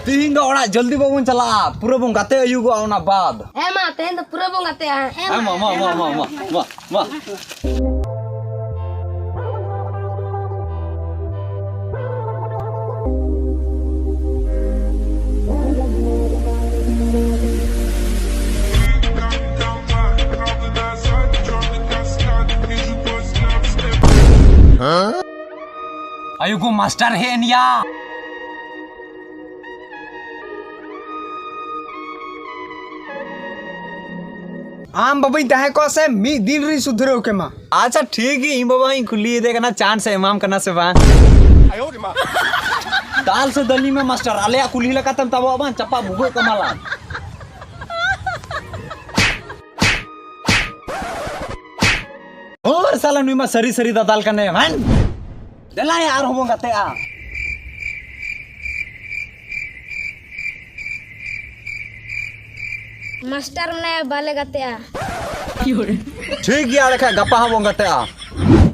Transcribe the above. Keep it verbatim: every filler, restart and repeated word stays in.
ᱛᱤᱦᱤᱧ ᱫᱚ ᱚᱲᱟᱜ ᱡᱚᱞᱫᱤ ᱵᱟᱵᱚᱱ ᱪᱟᱞᱟᱜᱼᱟ, ᱯᱩᱨᱟᱹ ᱵᱚᱱ ᱜᱟᱛᱮ ᱟᱹᱭᱩᱜᱚᱜᱼᱟ ᱚᱱᱟ ᱵᱟᱫ᱾ ᱦᱮᱸ ᱢᱟ, ᱛᱮᱦᱮᱧ ᱫᱚ ᱯᱩᱨᱟᱹ ᱵᱚᱱ ᱜᱟᱛᱮᱜᱼᱟ᱾ ᱦᱮᱸ ᱢᱟ, ᱢᱟ, ᱢᱟ, ᱢᱟ, ᱢᱟ, ᱢᱟ, ᱢᱟ᱾ ᱟᱭᱳ ᱜᱳ, ᱢᱟᱥᱴᱟᱨ ᱦᱮᱡ ᱮᱱ ᱭᱟ᱾ ᱟᱢ ᱵᱟᱵᱟᱧ ᱛᱟᱦᱮᱸ ᱠᱚᱜ ᱥᱮ, ᱢᱤᱫ ᱫᱤᱱ ᱨᱤᱧ ᱥᱩᱫᱷᱨᱟᱹᱣ ᱠᱮᱢᱟ᱾ ᱟᱪᱪᱷᱟ, ᱴᱷᱤᱠ ᱜᱮ, ᱤᱧ ᱵᱟᱵᱟ ᱦᱚᱸᱧ ᱠᱩᱞᱤᱭᱮᱫᱮ ᱠᱟᱱᱟ, ᱪᱟᱱᱥ ᱮ ᱮᱢᱟᱢ ᱠᱟᱱᱟ ᱥᱮ ᱵᱟᱝ᱾ ᱫᱟᱞ ᱥᱮ ᱫᱟᱞᱤ ᱢᱮ ᱢᱟᱥᱴᱟᱨ, ᱟᱞᱮᱭᱟᱜ ᱠᱩᱞᱦᱤ ᱞᱮᱠᱟᱛᱮᱢ ᱛᱟᱵᱚᱜᱼᱟ ᱵᱟᱝ, ᱪᱟᱯᱟ ᱵᱷᱩᱜᱟᱹᱜ ᱛᱟᱢᱟ ᱞᱟᱝ᱾ ᱦᱳᱨ ᱥᱟᱞᱟ, ᱱᱩᱭ ᱢᱟ ᱥᱟᱹᱨᱤ ᱥᱟᱹᱨᱤ ᱫᱟᱫᱟᱞ ᱠᱟᱱᱟᱭ, ᱦᱟᱱ᱾ ᱫᱮᱞᱟ ᱭᱟ, ᱟᱨᱦᱚᱸ ᱵᱚᱱ ᱜᱟᱛᱮᱜᱼᱟ᱾ ᱢᱟᱥᱴᱟᱨ ᱢᱮᱱᱟᱭᱟ, ᱵᱟᱞᱮ ᱜᱟᱛᱮᱜᱼᱟ᱾ ᱴᱷᱤᱠ ᱜᱮᱭᱟ, ᱮᱸᱰᱮ ᱠᱷᱟᱡ ᱜᱟᱯᱟ ᱦᱚᱸ ᱵᱚᱱ ᱜᱟᱛᱮᱜᱼᱟ᱾